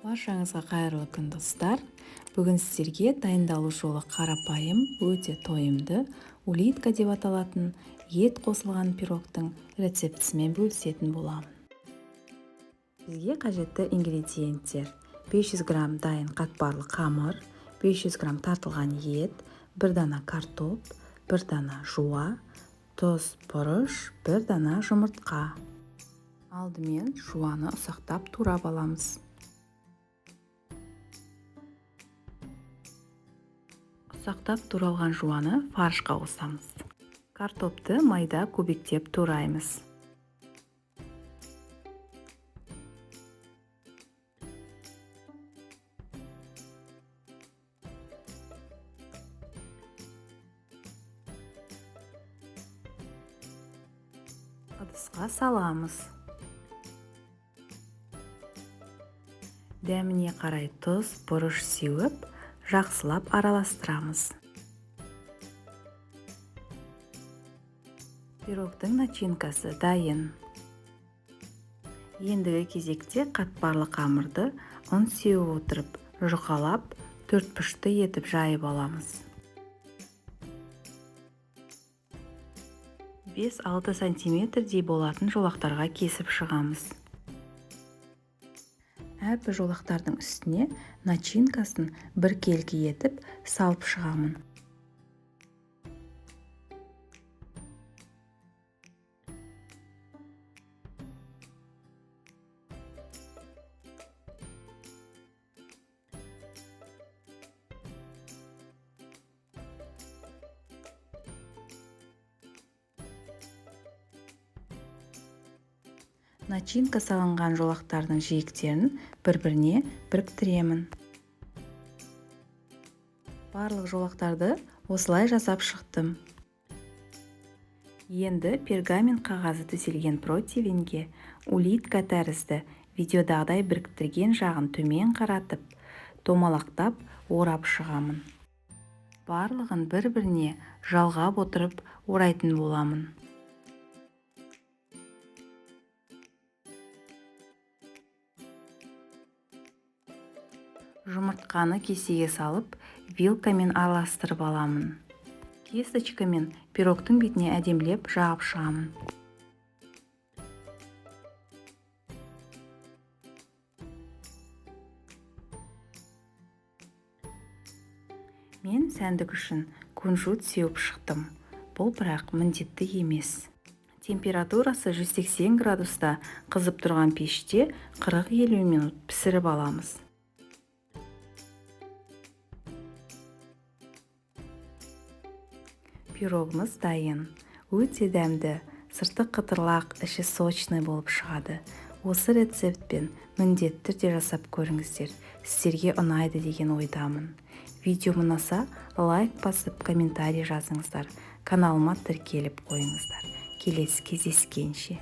Баршаңызға қайырлы күн, достар. Бүгін сіздерге дайындалу жолы қарапайым, өте тойымды улитка деп аталатын ет қосылған пирогтың рецептісімен бөлісетін боламын. Бізге қажетті ингредиенттер: 500 грамм дайын қатпарлы қамыр, 500 грамм тартылған ет, 1 дана картоп, 1 дана жуа, тұз, бұрыш, 1 дана жұмыртқа. Алдымен жуаны ұсақтап турап аламыз. Ұсақтап туралған жуаны фаршқа қосамыз. Картопты майда кубиктеп тураймыз. Ыдысқа саламыз. Дәміне қарай тұз, бұрыш сеуіп, жақсылап араластырамыз. Пирогтың начинкасы дайын. Ендігі кезекте қатпарлы қамырды ұн сеуіп отырып, жұқалап, төртбұрышты етіп жайып аламыз. 5-6 сантиметрдей болатын жолақтарға кесіп шығамыз. Әрбір жолақтардың үстіне начинкасын біркелкі етіп салып шығамын. Начинка салынған жолақтардың жиектерін бір-біріне біріктіремін. Барлық жолақтарды осылай жасап шықтым. Енді пергамент қағазы төселген противенге улитка тәрізді видеодағыдай біріктірген жағын төмен қаратып, домалақтап орап шығамын. Барлығын бір-біріне жалғап отырып орайтын боламын. Жұмыртқаны кесеге салып, вилкамен араластырып аламын. Кисточкамен пирогтың бетіне әдемілеп жағып шығамын. Мен сәндік үшін кунжут сеуіп шықтым. Бұл бірақ міндетті емес. Температурасы 180 градуста қызып тұрған пеште 40-50 минут пісіріп аламыз. Пирогымыз дайын. Өте дәмді, сырты қытырлақ, іші сочный болып шығады. Осы рецептпен міндетті түрде жасап көріңіздер. Сіздерге ұнайды деген ойдамын. Видеом ұнаса, лайк басып, комментарий жазыңыздар. Каналыма тіркеліп қойыңыздар. Келесі кездескенше.